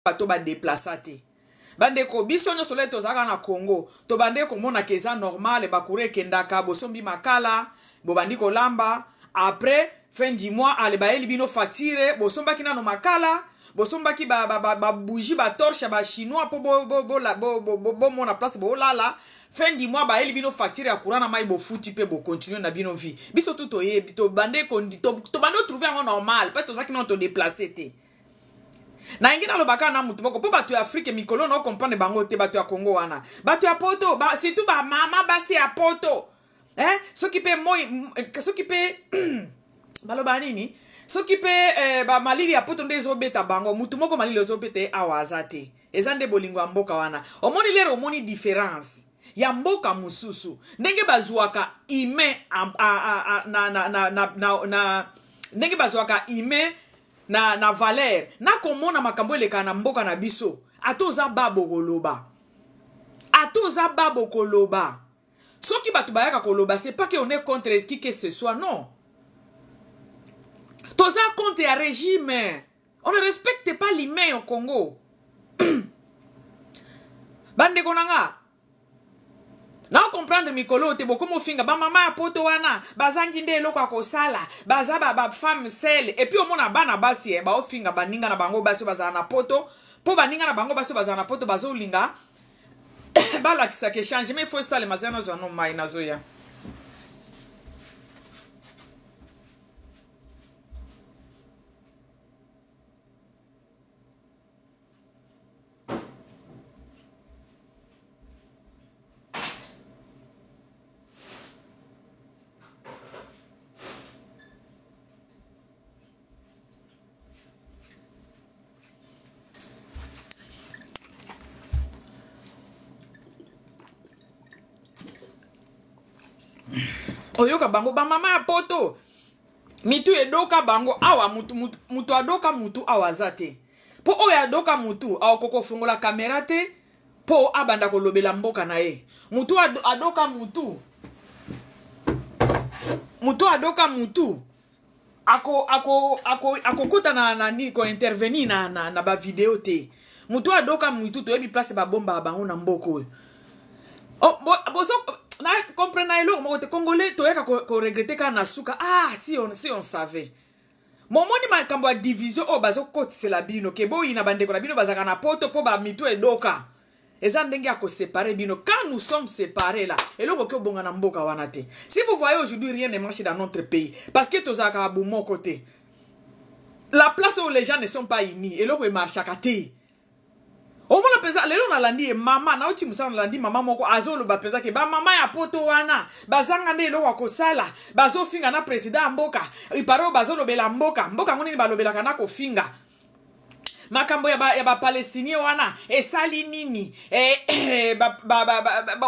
Bato ba deplaça te. Bandeko biso nionso lelo tozalaka na Congo tobandeki komona ke eza normal ba courant ekendaka bosombi makala bobandi kolamba après fin du mois ale bayeli bino facture bosombaki nano makala bosombaki ba, ba, ba, ba bougie ba torche ya ba chinois mpo bomona bo, bo, bo, bo, bo, bo place bolala fin du mois bayeli bino facture ya courant na mai bofuti mpe bocontinue na bino vie. Biso tu toyebi tobande tobande otrouve yango normal mpe tozalaki nano todeplace te. Nalingi naloba kaka na mutu moko po batu ya Afrique mikolo na comprendre bango te batu ya Congo wana batu ya poto ba, surtout ba mama basi ya poto eh soki pe moi soki pe baloba nini soki pe eh, ba malili ya poto nde ezobeta bango mutu moko malili ezobeta ye awa aza te eza nde bolingo ya mboka wana omoni lere omoni difference ya mboka mosusu ndenge bazwaka humain na, na, na, na, na, na ndenge bazwaka humain na, na valeur na komona makambo elekaka na mboka na biso ata oza babo koloba ata oza babo koloba soki bato bayaka koloba c'est pas que on est contre qui que ce soit non toza contre ya régime on ne respecte pas l'humain au Congo bandeko na nga Na comprendre mikolo oyo te bokomi ofinga ba mama ya poto wana bazangi nde eloko ya kosala baza ba, ba femme seule et puis omona bana basi eh, baofinga baninga na bango basi oyo bazala na poto mpo baninga na bango basi oyo bazala na poto bazolinga balakisa ke changement ifo esalema zela nazwa no mai nazoya. Oyoka bango bamama ya poto mitu edoka bango awa mutu, mutu, mutu adoka mutu awa aza te mpo oyo adoka mutu akoki kofongola kamera te mpo abanda kolobela mboka na ye mutu adoka mutu mutu adoka mutu akokota ako, ako, ako na, na nini kointervenir na, na, na bavideo te mutu adoka mutu toyebi place babombaka bango na mboka oyo oh, bo, bozo na comprendre na eloko moko te congolais toyaka koregrete ko kaka na suka ah si on, si on savait momoni makambo ya division oyo bazokotisela bino ke boyina bandeko na bino bazalaka na poto mpo bamitu edoka eza ndenge ya kosepare bino quand nous sommes séparés là eloko oki obonga na mboka wana te si vous voyez aujourd'hui rien ne marche dans notre pays parce que tozalaka bomoko te la place où les gens ne sont pas unis eloko emarchaka te omona mpenza lelo nalandi ye mama nauti mosala nalandi mama moko azoloba mpenza ke bamama ya poto wana bazanga nde eloko ya kosala bazofinga na president ya mboka ipare oyo bazolobela mboka mboka yango nini balobelaka na kofinga makambo ya bapalestinien ba wana esali nini eh, eh,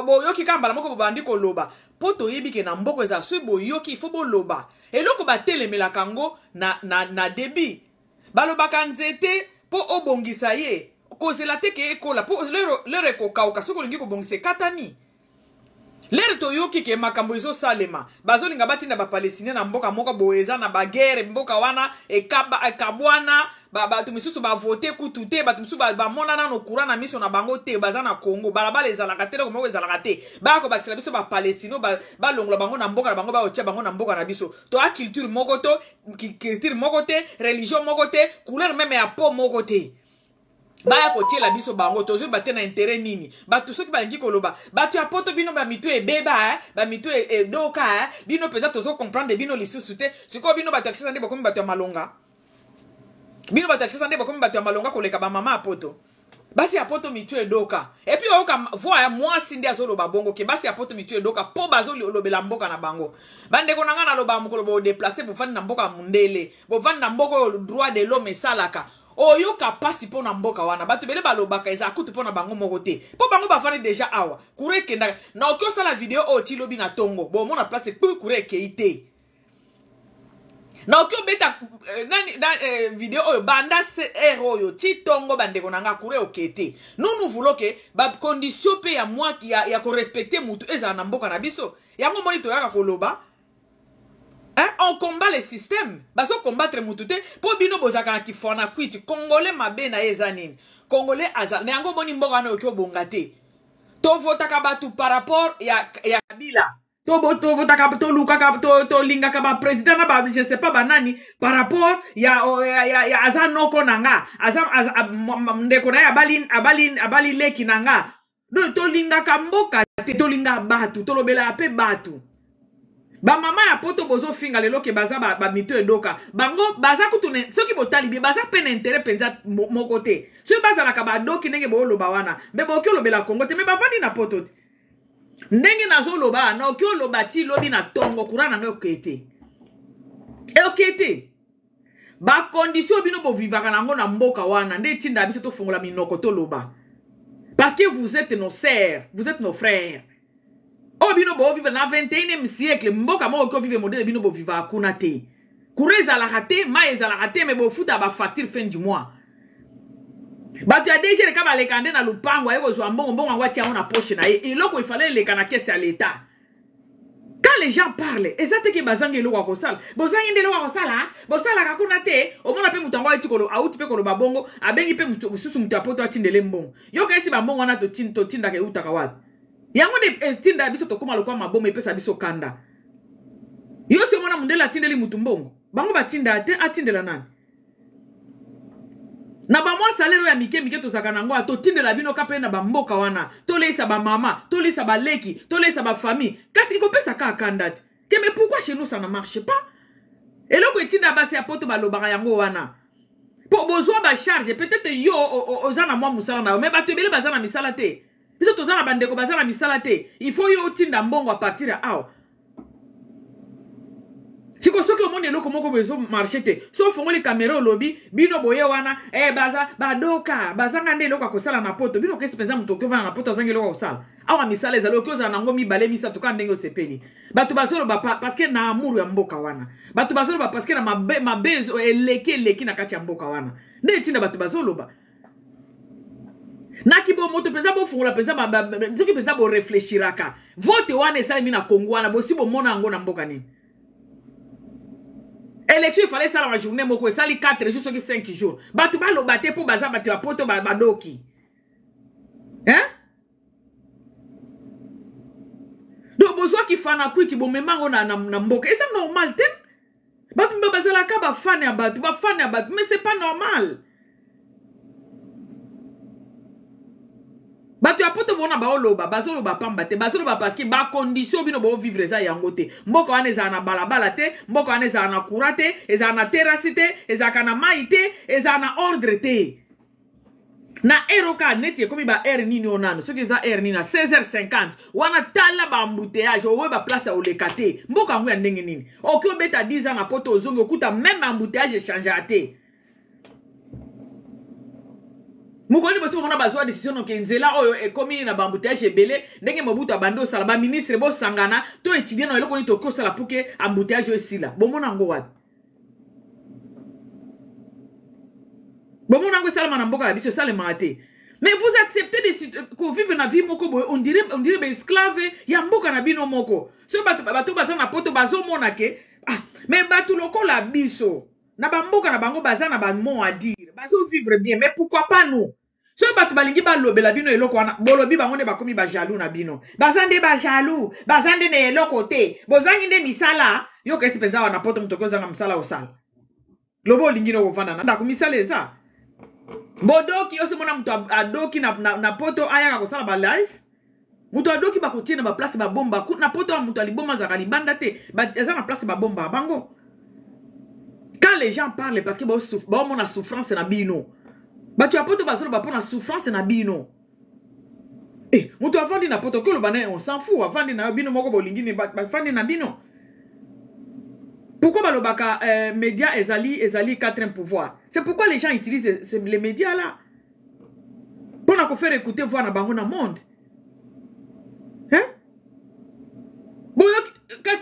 boyoki kaka mbala moko bobandi koloba mpo toyebi ke na mboka ezala soki boyoki ifo boloba eloko batelemelaka yango na, na, na debit Balobaka nzete po obongisa ye kozela te ke ekola po lere ekokauka soki olingi kobongisa ekatani. Lere toyoki ke makambo ezosalema bazolinga batinda ba palestinien na mboka moko boye eza na baguerre mboka wana ekabwana bato misusu bavote kutu te bato misusu bamona nano courant na miso na bango te baza na Congo balabala ezalaka te eloko moko ezalaka te baya kobakisela biso ba palestino balongola bango na mboka na bango bakotia bango na mboka na biso toa culture moko to culture moko te religion moko te couleur meme ya peau moko te baya kotiela biso bango tozoyeba te na interet nini bato soki balingi koloba bato ya poto bino bamitu ebeba eh, bamitu e, edoka eh, bino mpenza tozo comprendre bino lisusu te sikoyo bino bato ya kisasa nde bokomi bato ya malonga bino bato ya kisasa nde bokomi bato ya malonga koleka bamama ya poto basi ya poto mitu edoka epuis oyoka voi ya mwasi nde azoloba bongo ke basi ya poto mitu edoka mpo bazolobela mboka na bango bandeko na ngai naloba mokolo bodeplace bovandi na mboka ya mundele bovandi na mboka oyo droit de l'homme esalaka oyoka mpasi mpo na mboka wana bato ebele balobaka eza kutu mpo na bango moko te mpo bango bavandi deja awa kura ekendaka na oki osala video oyo ti lobi na tongo bomona place kpui kura ekei te naoki obeta eh, nani na, eh, video oyo banda heure oyo ti tongo bandeko na nga courant oke te nous nous voulons ke bacondition mpe ya mwa ya, ya korespecte mutu ezala na mboka na biso yango omoni toyaka koloba. Hein? On combat le système. Bazo combattre mutu te po bino bozaka na kifwana kwiti. Congolais mabe na ye eza nini? Congolais aza na yango moni mboka wana oki obonga te. Tovotaka batu par rapport ya Kabila. Tovotaka, tolukaka, tolingaka ba président na ba je sais pas banani par rapport ya aza noko na nga, aza ndeko na ye abali leki na nga. Donc tolingaka mboka te, tolinga bato, tolobelaka mpe bato. Bamama ya poto bozofinga lelo ke baza bamito edoka bango, baza kutu soki botali bien, baza mpe na intérêt mpenza moko te. Soki bazalaka badoki ndenge booloba wana, mbe bokoki olobela Kongo te, me bavandi na poto te. Ndenge nazoloba, naoki oloba ti lobi na tongo, courant na ngai okee te, ekee te. Bacondition bino bovivaka nango na mboka wana nde etinda biso tofongola minoko toloba, parce que vous êtes nos sœurs, vous êtes nos frères. Oyo bino bovivre na 21e siècle, mboka moko oki ovivre modèle bino bovivaka kuna te. Courant ezalaka te, mai ezalaka te, me bofuta bafacture fin du mois. Bato ya DGRK baleka nde na lupango, aye kozwa mbongo, mbongo yango atia yango na poche na ye. Eloko efale eleka na caisse ya l'État. Quand les gens parlent, eza te ke bazangi eloko ya kosala. Bozangi nde eloko ya kosala, bosalaka kuna te. Omona mpe moto yango auti mpe koloba bongo, abengi mpe mosusu moto ya poto atindele mbongo. Yoka esi bambongo wana totindaka eutaka wapi? Yango nde etinda biso tokóma lokola maboma, epesa biso kanda. Yo si omona mondele atindeli mutu mbongo, bango batinda te, atindela nani? Na bamwa salaire oyo ya mike mike tozalaka nango, totindela bino ka mpe na bamboka wana, toleisa bamama, toleisa baleki, toleisa bafamille. Kasi ekopesa kaka kanda te ke mais pourquoi chez nous ça ne marche pas? Eloko etinda basi ya poto balobaka yango wana, mpo bozwa bacharge. Peut-être yo oza na mwa mosala na yo, mais bato ebele baza na misala te. Biso toza na bandeko baza na misala te. Il faut yo otinda mbongo à partir ya awa. Siko soki omoni eloko moko boye ezomarche te, so ofongoli kamera olobi, bino boye wana baza badoka, bazanga nde eloko ya kosala na poto. Bino okesi mpenza moto oki ovanda na poto azangi eloko ya kosala? Awa misala ezali, oki ozala nango mibale, misato, kaka ndenge osepeli. Bato bazoloba parce que na amour ya mboka wana. Bato bazoloba parce que na mabe, mabe eleki na kati ya mboka wana nde etinda bato bazoloba. Na kibomoto mpenza, bofungola mpenza soki mpenza boreflechiraka. Vote wana esalemi na Kongo wana, bosi bomona yango na mboka nini? Élection efale esalama journée moko, esali 4 jours, soki 5 jours. Bato baloba te mpo baza bato ya poto badoki, hein? Donc bozwaki fana kwiti, bomema yango na mboka, eza normal te. Bato mpe bazalaka bafane ya bato, bafane ya bato, mais c'est pas normal. Bato ya poto bona baoloba, bazoloba pamba te. Bazoloba parce que bacondition bino boovivre eza yango te. Mboka wana ezala na balabala te, mboka wana ezala na courant te, ezala na terrasse te, ezalaka na mai te, ezala na ordre te. Na heure oka neti ekomi ba heure nini oyo nano, soki eza heure nini, na 16h50 wana, tala baembouteillage, owe baplace ya oleka te. Mboka yango ya ndenge nini? Oki obeta 10 ans na poto, ozongi okuta même embouteillage echangeaka te. Mokolo liboso komona bazwa décision noke nzela oyo ekomi na baembouteillage ebele, ndenge Mobutu abandi osala, baministre bosangana to étudie na eloko nini tokoki osala pour que embouteillage oyo esila. Bomona yango wapi? Bomona yango esalama na mboka na biso? Esalemaka te. Mais vous acceptez de kovivre na vie moko boye, on dirait baesclave ya mboka na bino moko. Soki bato baza na poto bazomona ke ah, mais bato lokola biso na bamboka na bango baza na bamot à dire, bazovivre bien, mais pourquoi pas nous? Soki bato balingi balobela bino eloko wana, bolobi bango nde bakomi bajaloux na bino, baza nde bajaloux, baza nde na eloko te, bozangi nde misala. Yo kesi mpenza wana poto, moto oki ozanga mosala osala, loba olingi no kovanda na ndako, misala eza. Bodoki osimona moto adoki na poto ayaka kosala balive. Moto adoki bakotie na baplace babomba na poto. Ya moto aliboma azalaka libanda te, eza na place babomba bango. Quand les gens parlent, parce que baomona souffrance na bino. Bato ya poto bazoloba mpo na souffrance na bino. Moto avandi na poto oki oloba na ye, on s'en fout. Avandi na yo, bino moko bolingi bafandi na bino. Pourquoi balobaka média ezali quatrième pouvoir? C'est pourquoi les gens utilisent les médias là, mpona kofaire écouter voix na bango na monde, hein? Boyoki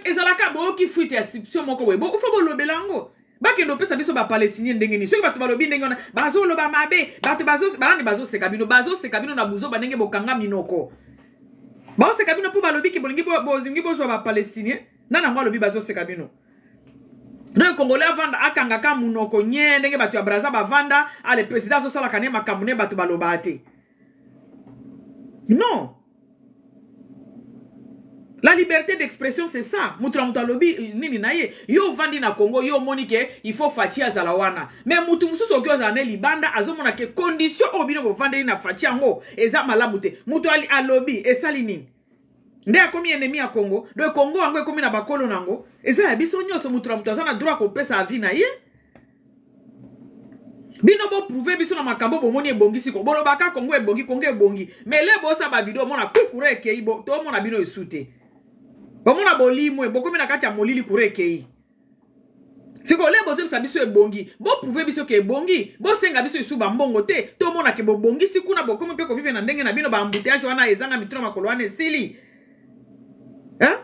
ezalaka, boyoki fuite ya suspicion moko boye, faut bolobela yango. Bakende opesa biso bapalestinien ndenge nini? Soki bato balobi ndenge wana, bazoloba mabe. Bato banani bazoseka bino? Bazoseka bino na buzoba ndenge bokanga minoko. Baoseka bino mpo balobi ke bolingi bozwa bapalestinien. Nani yango alobi bazoseka bino? Donc Congolais avanda, akangaka munoko nye ndenge bato ya Braza bavanda. Ale, président azosalaka ne makambo ne, bato balobaka te. Non, la liberté d'expression, c'est ça. Mutu na moto alobi nini na ye. Yo ovandi na Congo, yo omoni ke il faut Fatshi azala wana, mais mutu mosusu oki ozala ne libanda, azomona ke condition oyo bino bovandeli na Fatshi yango eza malamu te. Mutu alobi, esali nini? Nde akomi ennemi ya Congo. Donc Congo yango ekomi na bakolo nango, eza ya biso nyonso. Mutu na moto aza na droit kopesa avis na ye. Bino boprouver biso na makambo bomoni ebongisi ko bolobaka Kongo ebongi, Kongo ebongi. Mais le bosala bavideo, omona kukura ekei, tomona bino esu te. Bomona bolimwe, bokomi na kati ya molili, kura ekei. Sikoyo le bozongisa biso ebongi, boprouver biso ke ebongi. Bosenga biso esu bambongo te, tomona ke bobongisi kuna, bokomi mpe kovivre na ndenge na bino. Baembouteillage wana ezanga mituna makolo wana esili, hein?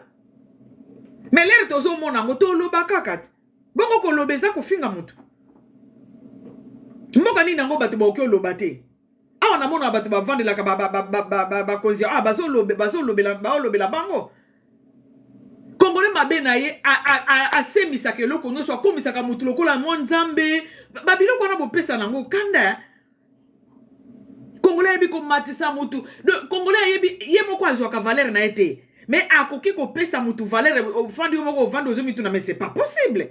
Mais l'heure tozomona yango, toloba kaka te. Bongo koloba eza kofinga motu? Mboka nini yango bato bakoki oloba te? Awa namona bato bavandelaka bakonzi awa, bazolobela bango. Congolais mabe na ye, asemisaka eloko nyonso, akomisaka motu lokola mwa Nzambe. Babiloko wana bopesa nango kanda. Congolais ayebi komatisa motu. Congolais ayebi ye moko azwaka valeur na ye te, mais akoki kopesa motu valeur. Ofandi yo moko, ovandi, ozomituna, mais c'est pas possible.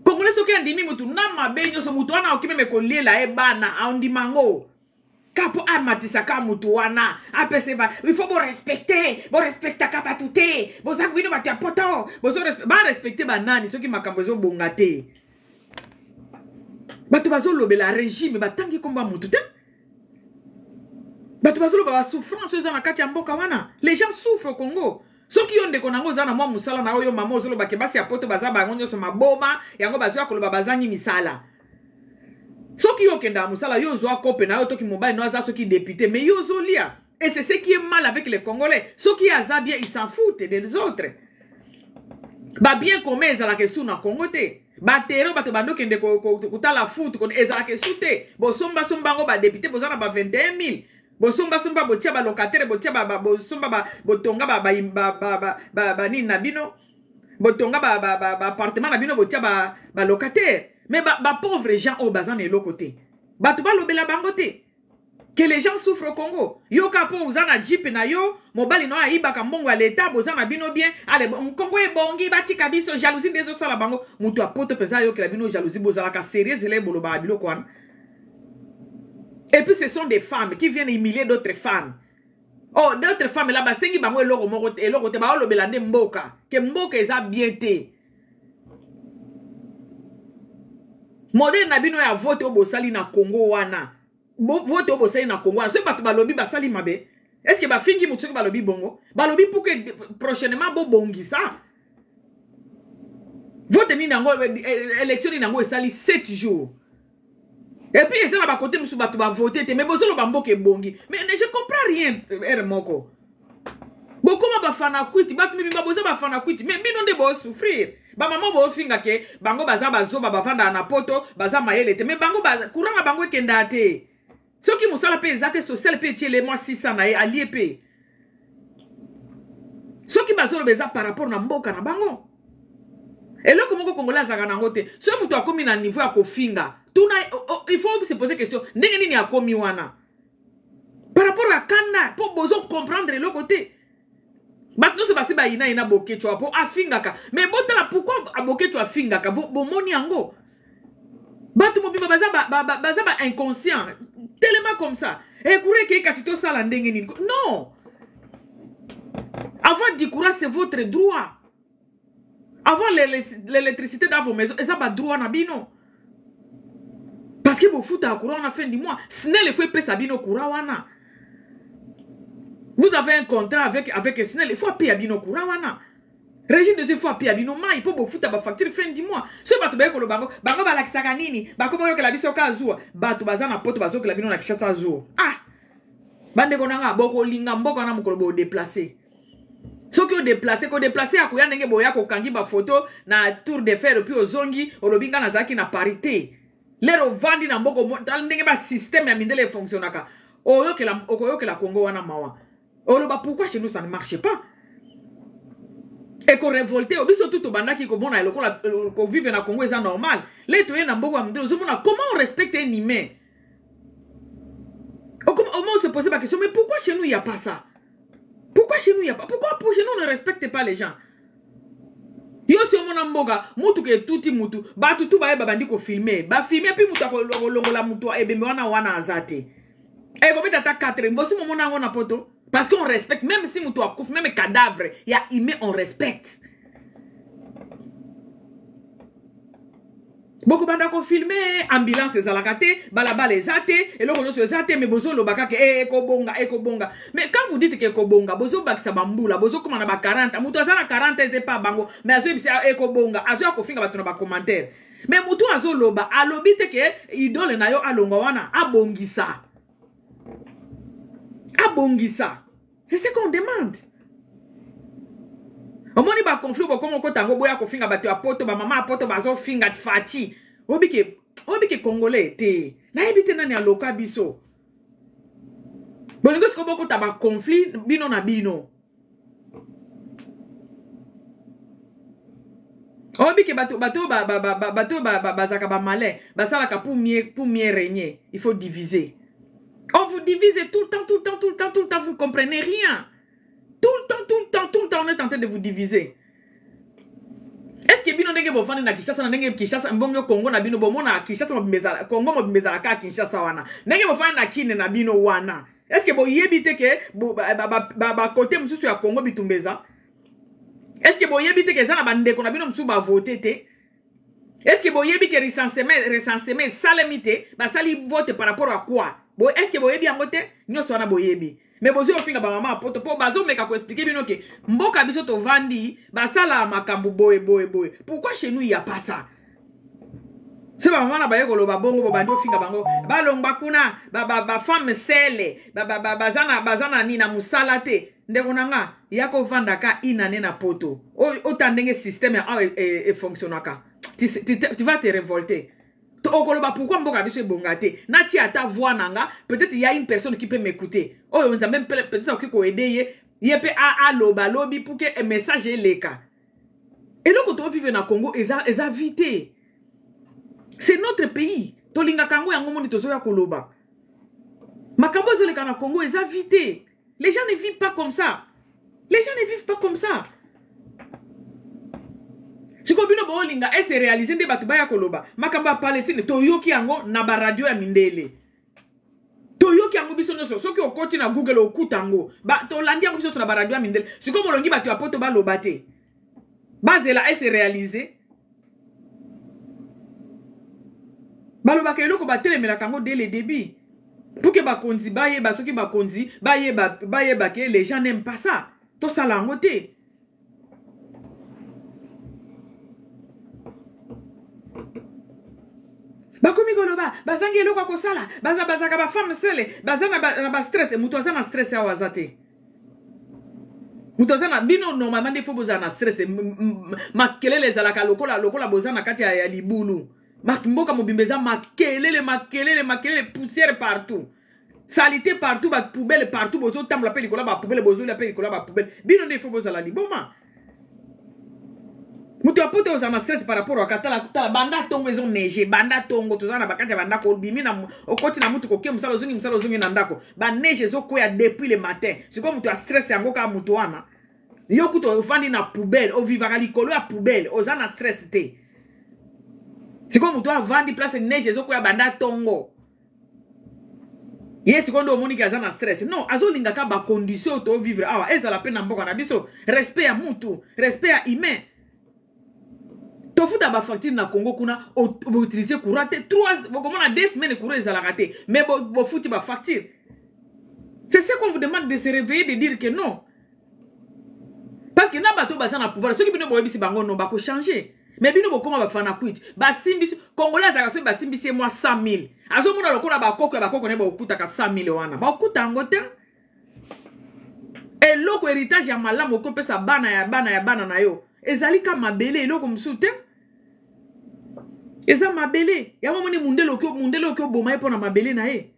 Congolais soki andimi motu na mabe nyonso, motu wana akoki même koliela ye bana, andima yango ka mpo amatisaka motu wana, apesa. Va, il faut borespecter, borespectaka bato te. Boza bino bato ya poto, barespecter banani soki makambo ezobonga te? Bato bazolobela régime, batangi nkombo ya motu te. Bato bazoloba basouffrance oyo eza na kati ya mboka wana. Les gens souffrent au Congo. Soki yo ndeko nango oza na mwa mosala na oyo, mama, ozoloba ke basi ya poto baza bango nyonso maboma, yango bazwa koloba bazangi misala. Soki yo okendaka mosala, yo ozwa kope na yo, toki mobali no aza soki député, mais yo ozolia. Et c'est ce qui est mal avec les Congolais. Soki aza bien, ils s'en foutent des autres. Babien commun ezalaka esu na Congo te. Baterrain bato bandokende kotala foot ezalaka esu te. Bosombasomba yango. Badéputé boza na ba 21 000, bosombasomba, botia balocataire, botia, bosomba, botonga banini na bino, botonga baappartement na bino, botia balocataire. Mais bapauvre gens oyo baza na eloko te, bato balobela bango te que les gens souffrent au Congo. Yoka, mpo oza na jeep na yo, mobali na yo ayibaka mbongo ya leta, boza na bino bien. Ale, Congo ebongi, batika biso. Jalousie nde ezosala bango. Moto ya poto mpenza ayokela bino jalousie. Bozalaka sérieuse ele bolobaka biloko wana? Et puis ce sont des femmes qui viennent humilier d'autres femmes. Oh, d'autres femmes là, basengi bango eloko moko, eloko te. Baolobela nde mboka ke mboka eza bien te. Modèle na bino ya vote oyo bosali na Congo wana, vote oyo bosali na Congo wana, soki bato balobi basali mabe, est ce que bafingi motu? Soki balobi bongo, balobi pour que prochainement bobongisa. Vote nini yango? Élection nini yango esali 7 jours et puis eza na bakote mosusu bato bavote te, mais bozoloba mboka ebongi? Mais je comprends rien. Ere moko bokóma bafanakwiti, bato mibimba boza bafanakwiti, mais bino nde bosouffrir. Bamama bofinga ke bango baza bazoba, bavandaka na poto, baza mayele te, mais bango courant na bango ekendaka te. Soki mosala mpe eza te, social mpe etiele mwa 600 na ye, alie mpe. Soki bazoloba, eza par rapport na mboka na bango. Eloko moko Congolais azalaka nango te. Soki moto akomi na niveau ya kofinga, tuna, il faut se poser question: ndenge nini akomi wana? Par rapport ya kanda, mpo bozo comprendre eloko te. Bato nyonso basi bayinayina Boketshu mpo afingaka. Mais botala pourquoi Boketshu afingaka. Bomoni yango, bato mobimba baza baza ba inconscient tellement comme ça. Ekura ekei, kasi tosala ndenge nini? Non, avoir du courant, c'est votre droit. Avoir l'électricité dans vos maisons, eza badroit na bino, parce que bofutaka courant wana fin du mois. SNEL efo epesa bino courant wana. Vous avez un contrat avec SNEL, il faut apeya bino courant wana. Régie des, il faut apeya bino mai mpo bofuta bafacture fin du mois. Soki bato baye koloba bango, bango balakisaka nini? Bakoma oyokela biso ka zuwa. Bato baza na poto bazokela bino na Kinshasa zuwa. Ah, bandeko na nga, bokolinga mboka wana mokolo bodéplacer. Soki odéplacer, kodéplacer ya koya ndenge boya kokangi bafoto na Tour de Fer, puis ozongi, olobi nga nazalaki na Paris te. Lero ovandi na mboka, tala ndenge basystème ya mindele efonctionnaka. Okoyokela Kongo wana mawa, oloba: pourquoi chez nous ça ne marche pas? Ekorevolte yo. Biso tu tobandaki komona lokola kovivre na Congo eza normal. Le toye na mboka ya mondele, ozomona comment on respecte un humain. Au moins on se posait la question, mais pourquoi chez nous il n'y a pas ça? Pourquoi chez nous il n'y a pas? Pourquoi pour chez nous on ne respecte pas les gens? Yo si omona mboka mutuka etuti mutu, bato tu baye babandi kofilme, bafilme mpe mutu akolongola mutu ebembe wana wana aza te. Ekobeta ata 4 bosi momona yango na poto. Parce qu'on respecte, même si mutu akufi, même cadavre ya humain, on respecte. Bokobanda kofilme, ambulance ezalaka te, balabala eza te, eloko nyonso eza te, mais bozoloba kaka ekobonga, ekobonga. Mais quand vous dites ke ekobonga, bozobakisa bambula, bozokoma na ba 40, moto aza na 40 eza epa bango, mais azoyebisa ekobonga, azoya kofinga bato na bacommentaire. Mais moto azoloba, alobi te ke idole na yo alongwa wana, abongisa. Abongisa. C'est ce qu'on demande. Omoni ba conflit bokoma okota yango, boya kofinga bato ya poto, bamama ya poto bazofinga Faci. Obike, obike congolais te. Nayebi te nani aloka biso. Bolingo sikoyo bokota ba conflit bino na bino. Obike bato bato ba ba ba bato ba bazaka ba malin, basalaka pour mieux régner, il faut diviser. On vous divise tout le temps, tout le temps, tout le temps, tout le temps, vous ne comprenez rien. Tout le temps, tout le temps, tout le temps, on est en train de vous diviser. Est-ce que bino ndenge bofandi na Kinshasa, na ndenge Kinshasa mbongo Congo na bino bomona Kinshasa mobimba ezala Congo mobimba ezalaka Kinshasa wana. Ndenge bofandi na Kine na bino wana. Est-ce que boyebi te ke ba côté mosusu ya Congo bitumba eza? Est-ce que boyebi te ke eza na bandeko na bino mosusu bavote te? Est-ce que boyebi ke recensement esalemi te, basali vote par rapport à quoi? Bo, est-ce que boyebi yango te? Nyonso wana boyebi. Mais bozwi ofinga bamama ya poto mpo bazomeka koexpliquer bino ke mboka biso tovandi basala makambo boye boye boye. Pourquoi chez nous il y a pas ça? Se bamama na baye koloba bongo, bobandi ofinga bango, balongwa kuna, bafemme sele baza na nini na mosala te. Ndeko na nga, ya kovandaka inane na poto, ota ndenge système ya awa efonctionnaka, tu vas te révolter. Okoloba pourquoi mboka biso ebonga te. Natia ata voix na nga, peut-être y a une personne qui peut m'écouter, oyo Nzambe peut-être akoki koaider ye, ye mpe aloba lobi pour que message eleka. Eloko tovivre na Congo eza vie te. C'est notre pays, tolingaka yango, yango moni tozoya koloba makambo ezoleka na Congo. Eza vie te. Les gens ne vivent pas comme ça, les gens ne vivent pas comme ça. Sikoyo bino boolinga ese réalise nde bato baya koloba makambo ya Palestine. Toyoki yango na baradio ya mindele, toyoki yango biso nyonso. Soki okoti na Google, okuta yango. Tolandi yango biso nyonso na baradio ya mindele. Sikoyo bolongi bato ya poto baloba te, bazela ese réalise. Balobaka eloko batelemelaka yango dès le début pour que bakonzi bayeba. Soki bakonzi bayeba, bayeba ke les gens n'aiment pas ça, tosala yango te. Bakomi koloba bazangi eloko ya kosala, baza bazalaka bafemme sele, baza na bastress. Moto aza na stress awa aza te. Moto aza na bino, normalement nde faut bozala na stress. Makelele ezalaka lokola boza na kati ya libulu. Mboka mobimba eza makelele, makelele, makelele, poussière partout, saleté partout, bapoubelle partout. Bozotambola mpe likolo ya bapoubelle, bozolia mpe likolo ya bapoubelle. Bino nde faut bozala liboma. Moto ya poto ozala na stress par rapport aka tala tala, banda ntongo ezoneige, banda ntongo toza na bakati ya bandako. Obimi na okoti na mutu, koke mosala, ozongi mosala, ozongi na ndako, baneige ezokwea depuis le matin. Sikoyo moto ya stress yango kaka moto wana. Yo kutu ofandi na poubelle, ovivaka likolo ya poubelle, oza na stress te. Sikoyo moto avandi place neige ezokwea banda ntongo, ye sikoyo nde omoniki aza na stress? Non, azolingaka bacondition oyo tovivre awa ezala mpe na mboka na biso. Respect ya mutu, respect ya humain. Tofuta bafacture na Congo kuna, boutiliser courant te trois, bokomona 2 semaines courant ezalaka te, mais bofuti bafacture. C'est ce qu'on vous demande, de se réveiller, de dire que non. Parce que na bato baza na pouvoir, soki bino boyebisi bango non, bakochange. Mais bino bokóma bafana kwiti, basimbisi. Congolais azalaka, soki basimbisi ye mwa 100 000, azomona lokola bakoko ya bakoko ne bakokutaka 100 000 wana, bakokuta yango te. Eloko héritage ya malamu okopesa bana ya bana ya bana na yo ezali ka mabele, eloko mosusu te, eza mabele. Yango moni mundele oki oboma ye mpo na mabele na ye.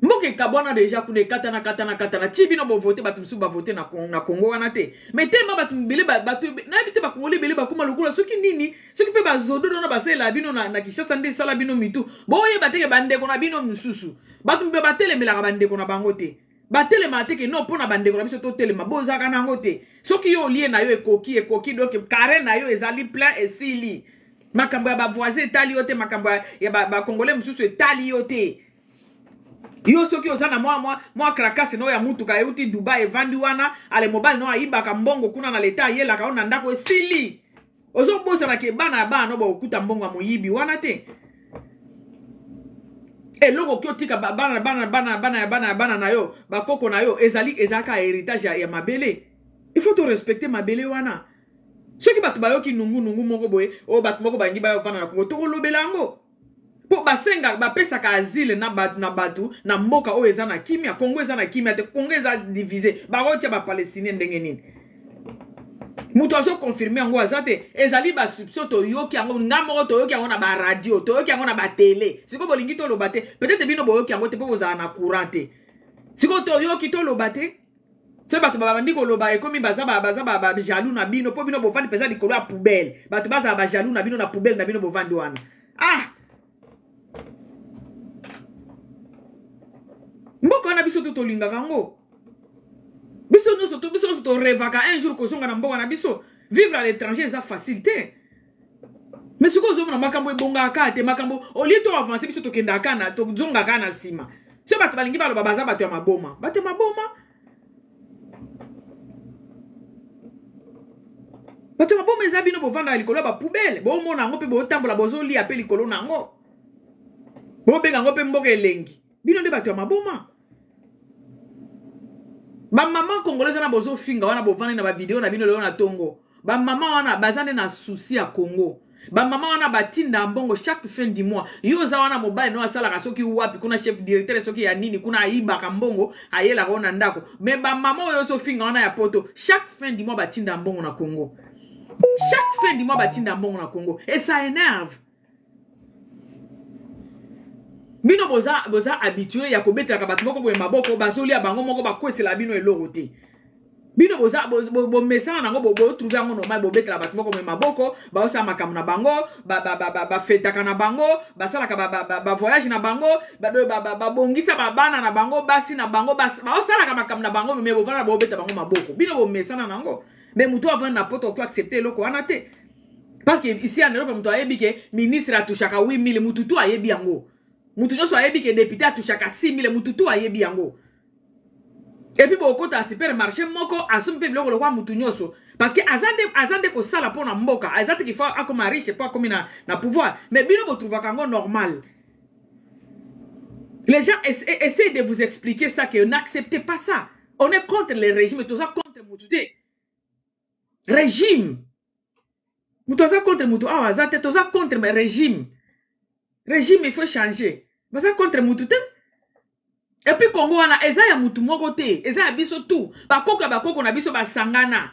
Mboka ekabwana deja kuna, ekatana katana katana ti bino bovote, bato mosusu bavote na Congo wana te. Mais telema bato ebele, bato nayebi te, bakongoli ebele bakóma lokola soki nini, soki mpe bazododo wana basalela bino na Kinshasa nde esala bino mitu. Boyeba teke bandeko na bino mosusu, bato mpe batelemelaka bandeko na bango te, batelemaka te ke non, mpo na bandeko na biso totelema. Bozalaka na yango te. Soki yo olie na yo ekoki, ekoki, donc carré na yo ezali plein, esili. Makambo ya bavoisin etali yo te, makambo ya bacongolais mosusu etali yo te. Yo soki oza na mwa krakase na oyo ya mutuka euti Dubai, evandi wana, ale mobali no ayibaka mbongo kuna na leta, ayelaka yo na ndako, esili. Ozobosana ke bana ya bana no bakokuta mbongo ya moyibi wana te. Eloko oki otika bana, bana, bana, bana ya bana ya bana na yo, bakoko na yo, ezali ezalaka héritage ya mabele. Il faut torespecte mabele wana. Soki bato bayoki nungunungu moko boye, oyo bato moko balingi bayovanda na Kongo, tokolobela yango, mpo basenga, bapesaka asile na bato na bato na mboka oyo eza na kimia. Kongo eza na kimia te, Kongo eza divisé. Bakotia bapalestinien ndenge nini? Moto azoconfirme yango aza te. Ezali basoupçon, toyoki yango nga moko, toyoki yango na baradio, toyoki yango na batele. Sikoyo bolingi toloba te? Peut-être bino boyoki yango te mpo bozala na courant te. Sikoyo toyoki, toloba te? Soki bato babandi koloba, ekomi baza bajaloux na bino, mpo bino bovandi mpenza likolo ya poubelle. Bato bazala bajaloux na bino na poubelle na bino bovandi wana. Ah, mboka wana biso to tolingaka yango, biso nyonso, biso nyonso torevaka un jour kozonga na mboka na biso. Vivre à l'étranger eza facile te, mais soki ozomona makambo ebongaka kaka te, makambo olie to avance, biso tokendaka na tozongaka na nsima. So bato balingi baloba baza bato ya maboma, bato ya maboma, bato ya maboma eza bino. Bovandaka likolo ya bapoubelle, bomona yango mpe botambola, bozolia mpe likolo na yango, bobenga yango mpe mboka elengi. Bino nde bato ya maboma. Bamama congolais wana bozofinga wana, bovandi na bavideo na bino lelo na ntongo, bamama wana baza nde na souci ya Congo. Bamama wana batinda mbongo chaque fin du mois. Yo oza wana, mobali no asalaka soki wapi kuna, chef directeur soki ya nini kuna, ayibaka mbongo, ayelaka oyo na ndako. Mais bamama oyo ozofinga wana ya poto, chaque fin du mois batinda mbongo na Congo. Chaque fin du mois batinda mbongo na Congo, et ça énerve bino. Boza habitué ya kobetelaka bato moko boye maboko, bazolia bango moko, bakwesela bino eloko te. Bino boza bomesana nango, botrouve yango normal, bobetela bato moko boye maboko, baosala makambo na bango, bafetaka na bango, basalaka bavoyage na bango, babongisa babana na bango, basi na bango, baosalaka makambo na bango, mais bovanda, bobeta bango maboko. Bino bomesana nango. Mais moto avanda na poto oki accepte eloko wana te, parce que ici en Europe, moto ayebi ke ministre atouchaka 8000, mutu tu ayebi yango. Mutu nyonso ayebi ke député atouchaka 6000, mutu tu ayebi yango. Et puis bokota supermarché moko, asombi mpe biloko lokwa mutu nyonso, parce que aza nde kosala mpo na mboka. Aza te qu'il faut akoma riche mpo akomi na pouvoir. Mais bino botrouvaka yango normal. Les gens essaient de vous expliquer ça, que n'acceptez pas ça. On est contre le régime, toza contre mutu te. Régime, moto aza contre moto awa aza te. Toza contre régime. Régime il faut changer, baza contre mutu te. Et puis Congo wana eza ya mutu moko te, eza ya biso tu. Bakoko ya bakoko na biso basangana,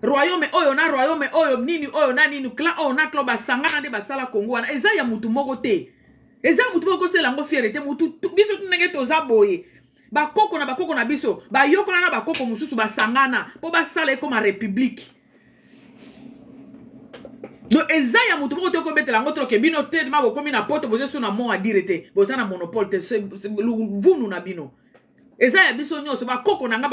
royaume oyo na royaume oyo, nini oyo na nini, clan oyo na clan, basangana nde basala Congo wana. Eza ya mutu moko te, eza mutu moko kosala yango fierté te. Mutu biso tu ndenge toza boye, bakoko na bakoko na biso bayokola na bakoko mosusu, basangana mpo basala ekoma république. Donc eza ya motu moko te kobetela yango toloke bino te. Ma bokomi na poto, boza so na mot à dire te, boza na monopole te, vunu na bino. Eza ya biso nyonso. Bakoko na nga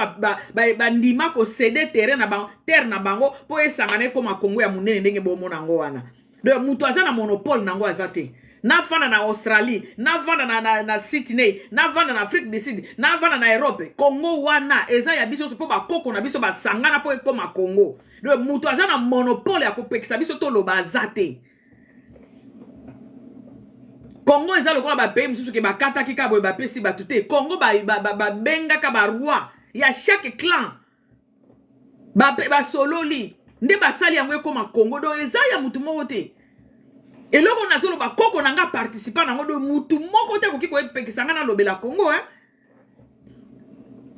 bandima kocéder terrain na bango, terre na bango, mpo esangana ekóma Kongo ya monene ndenge bomona yango wana. Donc moto aza na monopole nango aza te. Navanda na Australie, navanda na Sydney, navanda na Afrique du Sud, navanda na Europe, Congo wana eza ya biso nyonso, mpo bakoko na biso basangana mpo ekóma Congo. Donc moto aza na monopole ya kopekisa biso toloba aza te. Congo eza lokola bapays mosusu ke bakataki kaka boye, bapesi bato te. Congo babengaka baroi ya chaque clan, basololi nde basali yango ekóma Congo. Donc eza ya mutu moko te. Eloko nazoloba, koko na nga participa nango. Donc mutu moko te akoki koyepekisa nga nalobela Congo, eh?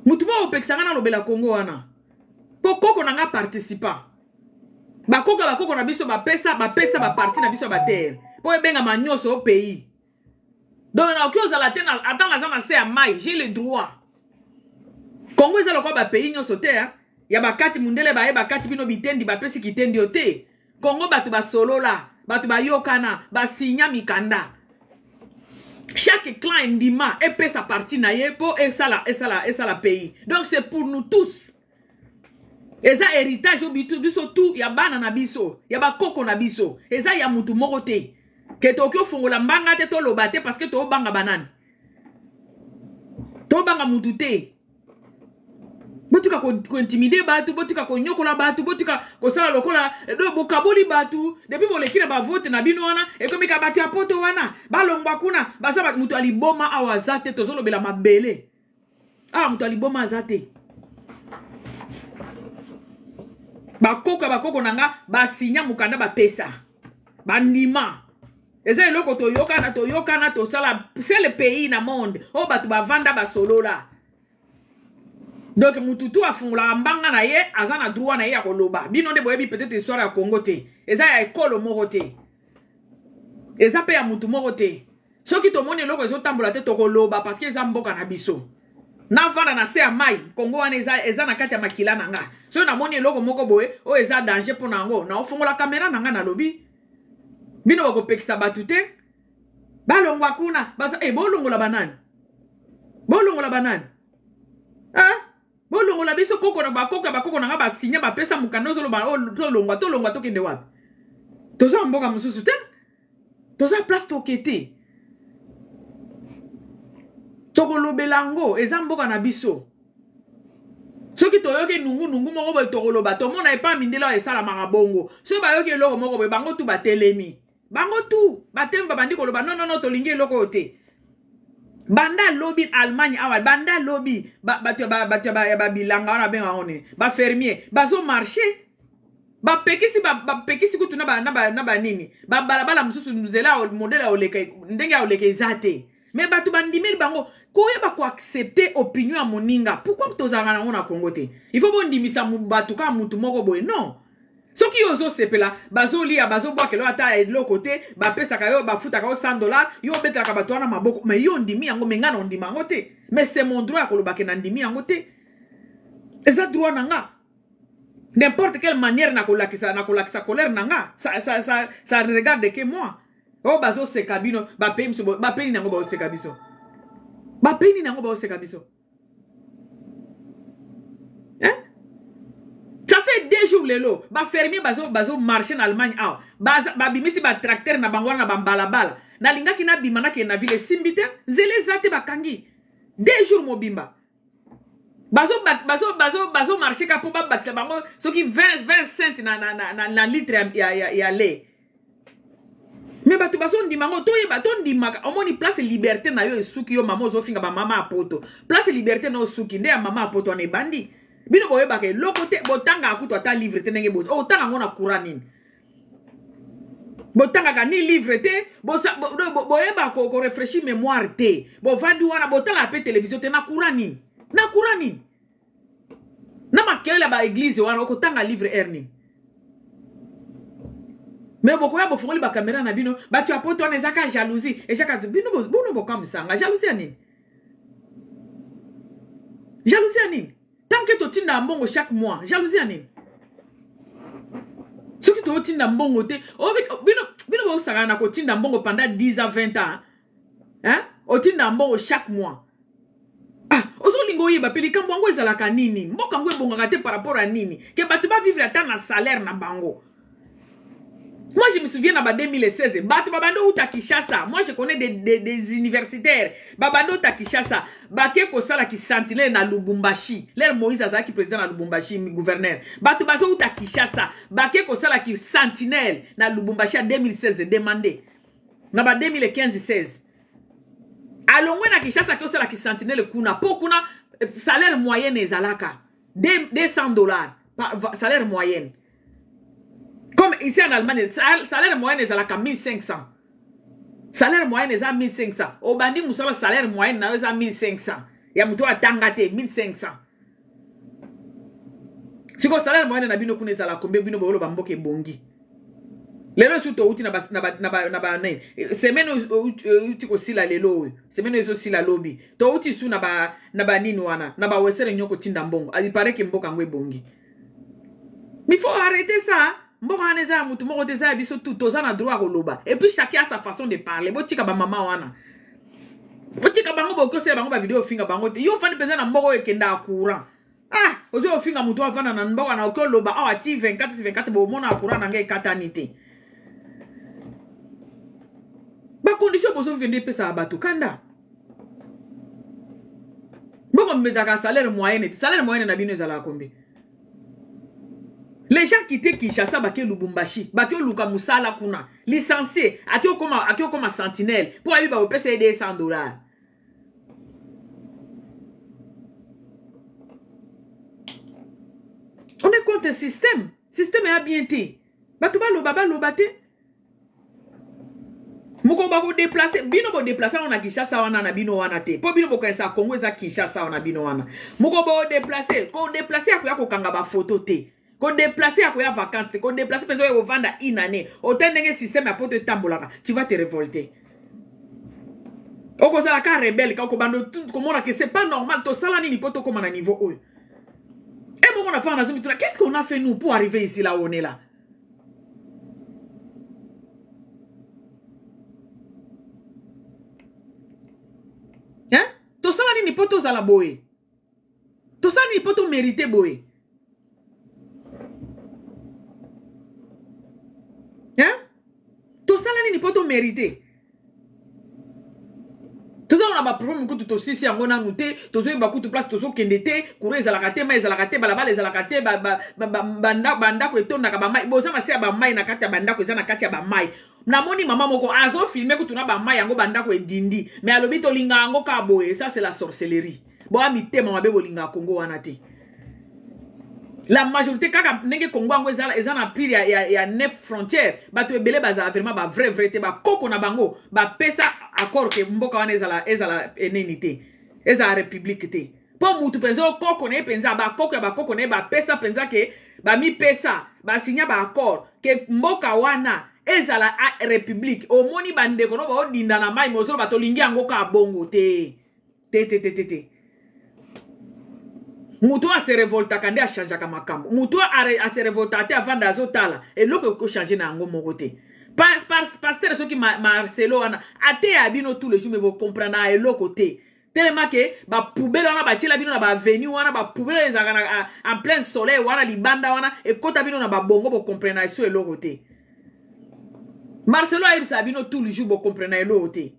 Mutu moko kopekisa nga nalobela Congo wana, mpo koko na nga participa. Bakoko ya bakoko na biso bapesa baparti na biso ya baterre mpo ebengama nyonso pays. Donc nakoki ozala te, ata naza na se ya mai, j'ai le droit. Congo eza lokola bapays nyonso te, hein? Ya bakati mundele baye bakati bino bitendi, bapesi kitendi yo te. Congo bato basolola, bato bayokana, basinya mikanda. Chaque clan endima epesa parti na ye mpo esala esala esala pays. Donc c'est pour nous tous. Eza héritage oyo biso tout ya bana na biso, ya bakoko na biso. Eza ya mutu moko te ke tokoki ofungola mbanga te, toloba te, parce que tobanga banani, tobanga mutu te. Botika kointimider bato, botika konyokola bato, botika kosala lokola do bokaboli bato. Depuis boleki na bavote na bino wana, ekomi ka bato ya poto wana balongwa kuna. Baza moto ya liboma awa aza te. Tozolobela mabele awa, moto ya liboma aza te. Bakoko ya bakoko na nga basinya mokanda, bapesa, bandima. Eza eloko toyokana, toyokana, tosala. C'est le pays na monde oyo bato bavanda, basolola. Donc mutu tu afungolaka mbanga na ye aza na droit na ye ya koloba. Bino nde boyebi peut-être histoire ya Congo te. Eza ya ekolo moko te, eza mpe ya mutu moko te. Soki tomoni eloko ezotambola te, tokoloba, parce que eza mboka na biso. Navanda na se ya mai, Kongo wana eza na kati ya makila na nga. Soki namoni eloko moko boye oyo eza danger mpo na yango, naofongola kamera na nga, nalobi. Bino bakopekisa bato te balongwa kuna. Baza e, bolongola banani? Bolongola banani, eh? Bolongola biso koko na bakoko ya bakoko na nga basinya, bapesa mokanda. Ozoloba tolongwa, tolongwa, tokende wapi? Toza mboka mosusu te, toza place toke te. Tokolobela yango, eza mboka na biso. Soki toyoki nungunungu moko boye, tokoloba. Tomona epa mindele oyo esalamaka bongo. Soki bayoki eloko moko boye, bango tu batelemi, bango tu batelemi, babandi koloba: "Non, non, non, tolingi eloko oyo te." Banda lobi Allemagne awa, banda lobi bato ya babilanga wana, babenga yango nini, bafermier, bazomarcher. Bapekisi, bapekisi kutu na banini, babalabala mosusu, nzela modele ya oleka, ndenge ya oleka eza te. Mais bato bandimeli bango koyeba koaccepter opinion ya moninga. Pourquoi tozalaka nango na Congo te? Il faut bondimisa bato kaka mutu moko boye? Non. Soki yo ozosepela, bazolia, bazobwakela yo ata eloko te, bapesaka yo, bafutaka yo 100 dollar, yo obetelaka bato wana maboko. Mais yo ondimi yango, mais ngai na ondima yango te. Mais c'est mon droit ya kolobake na ndimi yango te. Eza droit na nga. N'importe quelle manière nakolakisa colère na nga, ça regarde que moi. Oyo bazoseka bino, bapei biso, bapei nini yango baoseka biso? Bapei nini yango baoseka biso, hein? Ça fait 2 jours lelo, bafermier bazomarcher na Allemagne awa. Babimisi batracteur na bango wana na bambalabala. Nalingaki nabima, nakende na ville, esimbi te, nzela eza te, bakangi 2 jours mobimba. Bazomarcher ka mpo babakisa bango soki 20 20 cent na litre ya lait. Mais bato bazondima yango. Toyeba tondimaka. Omoni place liberté na yo esuki, yo mama ozofinga bamama ya poto, place liberté na yo osuki nde ya mama ya poto wana ebandi. Bino boyebaka eloko te, botangaka kutu ata livre te. Ndenge bozi otanga yango na courant nini? Botangaka ni livre te, boyeba korafraîchir mémoire te. Bovandi wana, botalaka mpe télévision te. Na courant nini? Na courant nini? Na makelele ya baéglise wana, okotanga livre heure nini? Mais bokoya, bofongoli bakamera na bino, bato ya poto wana ezaka jalousie, ezaka bino. Bino bokamwisanga. Jalousie ya nini? Jalousie ya nini tant que totinda mbongo chaque mois? Jalousie ya nini soki totinda mbongo te? Bino, bino bosakana na kotinda mbongo pendant 10 ans, 20 ans, hein? Otinda mbongo chaque mois. Ah, ozolinga oyeba mpe likambo yango ezalaka nini? Mboka yango ebongaka te par rapport à nini ke bato bavivre ata na salaire na bango? Moi, je me souviens, na ba 2016, bato babandi outa Kinshasa. Moi, je connais des universitaires babandi outa Kinshasa, bake kosalaki sentinelle na Lubumbashi. L'heure Moïse azalaki président na Lubumbashi, gouverneur, bato bazouta Kinshasa, bake kosalaki sentinelle na Lubumbashi ya 2016. Demande na ba 2015 16, alongwe na Kinshasa, ake osalaki sentinelle kuna, mpo kuna salaire moyenne ezalaka 200 $, salaire moyenne. Comme ici en Allemagne, salaire moyenne ezalaka 1500, salaire moyenne eza 1500. Obandi mosala, salaire moyenne na yo eza 1500. Ya moto oyo atanga te, 1500. Sikoyo salaire moyenne na bino kuna ezala combien? Bino boyoloba mboka ebongi. Lelo esu touti na ba nini, semaine euti kosila lelo oyo, semaine oyo ezosila lobi, touti su na banini wana, na bawesere nyoko kotinda mbongo. Il paraît que mboka yango ebongi. Mais il faut arrêter ça. Mboka wana eza ya motu moko te, eza ya biso tout. Toza na droit ya koloba. Et puis chacun a sa façon de parler. Botika bamama wana, botika bango, bokosela bango bavideo, ofinga bango te. Yo ofandi mpenza na mboka oyo ekenda ya courant. Ah, ozwi ofinga motu avanda na mboka na oki oloba awa ti 24 si 24, bomona courant na ngai ekatani te. Bacondition bozovivre epesaka bato kanda. Mbongo ezalaka salaire moyenne te. Salaire moyenne na bino ezalaka combien? Les gens quittent Kinshasa, bake Lubumbashi, bake luka musala kuna. Licencié, ake okoma, ake okoma sentinelle po ayebi bakopesa ye 200 $. On est contre système. Système eya bien te. Bato baloba, baloba te. Moko bakodéplacer bino, bodéplacer yango na Kinshasa wana na bino wana te, mpo bino bokanisa Congo eza Kinshasa wana bino wana. Moko bodéplacer, kodéplacer ya koya kokanga bafoto te, kodéplacer ya koya vacance te, kodéplacer mpenza oyo kovanda une année. Ota ndenge système ya poto etambolaka, tu vas te révolter, okozala ka rebelle, ka okobanda komona ke c'est pas normal. Tosala nini mpo tokóma na niveau oyo? E moko na fana nazomituna: qu'est ce qu'on a fait, nous, pour arriver ici, là où on est là? Hein, tosala nini mpo tozala boye? Tosala nini mpo tomérite boye? Hein, tosala nini mpo tomérite? Toza na baproblème kutu, tosisi yango nanu te. Tozoyeba kutu place tozokende te. Courant ezalaka te, mai ezalaka te, balabala ezalaka te, bandako etondaka bamai. Boza na se ya bamai, na kati ya bandako, eza na kati ya bamai. Namoni mama moko azofilmer kutu na bamai yango, bandako edindi, mais alobi tolinga yango kaka boye. Ça, c'est la sorcellerie. Boya mitema mabe, bolingaka Kongo wana te. La majorité, kaka ndenge Kongo yango eza, eza na pile ya neuf frontière, bato ebele bazala vraiment bavrai vrai te. Bakoko na bango bapesa accord ke mboka wana ezala eneni te, ezala république te, mpo mutu mpenza okoko na ye mpenza, bakoko ya bakoko na ye bapesa mpenza ke bamipesa, basinya baaccord ke mboka wana ezala république. Omoni bandeko no baodinda na mai, mozoloba tolingi yango kaka bongo te, te, te, te, te, te. Moto oyo ase révoltaka nde achangeaka makambo. Moto oyo ase révoltaka te, avanda azotala, eloko ekochange na yango moko te. Pasteur soki Marcelo wana ateya bino tous les jours, mais bocomprendre eloko te. Telema ke bapoubelle wana batiela bino na baavenue wana, bapoubelle ezalaka na en plein soleil wana, libanda wana, ekɔta bino na babongo, bocomprendre eso eloko te. Marcelo ayebisaka bino tous les jours, bocomprendre eloko te.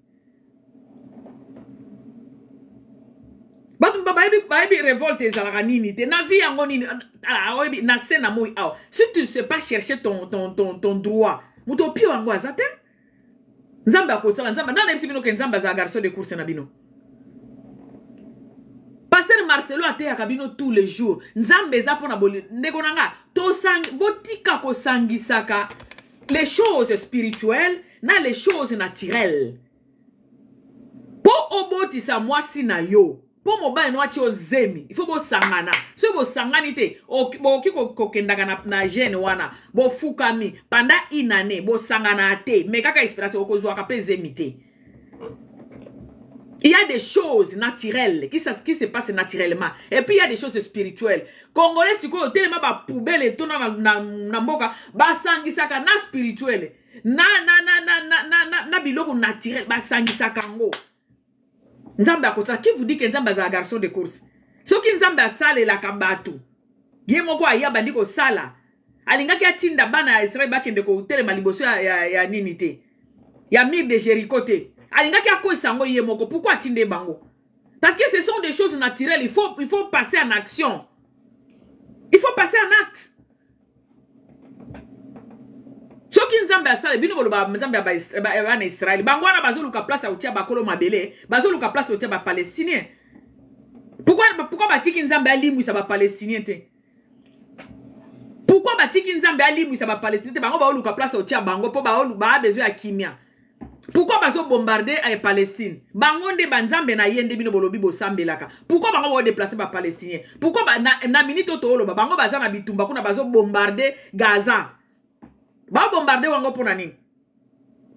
Bato bayebi révolte ezalaka nini te na vie yango nini. Oyebi na se na moi awa, si tu ne sais pas chercher ton droit, moto opio yango aza te. Nzambe akosala. Nzambe nda nayebisi bino ke Nzambe azala garçon de course na bino. Pasteur Marcelo ateyaka bino tous les jours. Nzambe eza mpona ndeko na nga. Botika kosangisaka les choses spirituelles na les choses naturelles. Mpo obotisa mwasi na yo, mpo mobali no atia ozemi, il faut bosangana. Soki bosangani te, bokoki kokendaka na gene wana, bofukami pendant une année, bosangana te, mais kaka espérance, okozwaka mpe zemi te. Il y a des choses naturelles qui se passent naturellement. Et puis il y a des choses spirituelles. Congolais sikoyo telema bapoubelle etona na mboka, basangisaka na spirituel na biloko naturel, basangisaka yango. Nzambe akosala. Qui vous dit que Nzambe azala garçon de course? Soki Nzambe asalelaka bato, ye moko aya bandi kosala, alingaki atinda bana ya Israele bakende kotelema liboso ya nini te, ya mur de Jéricho te. Alingaki akwesa yango ye moko. Pourquoi atinde bango? Parce que ce sont des choses naturelles. Il faut passer en action, il faut passer en acte. Soki Nzambe asala bino, boloba Nzambe ya bana Israele, bango wana bazoluka place ya kotia bakolo mabele, bazoluka place ya kotia bapalestinien. Pourquoi batiki Nzambe alimwisa bapalestinien te? Pourquoi batiki Nzambe alimwisa bapalestinien te? Bango baoluka place ya kotia bango mpo baa besoin ya kimia. Pourquoi bazobombarde ya Palestine? Bango nde banzambe na ye nde bino bolobi bosambelaka. Pourquoi bango baodéplacer bapalestinien? Pourquoi na minute oyo tooloba, bango baza na bitumba kuna, bazobombarde Gaza? Babombarde wango mpo na nini?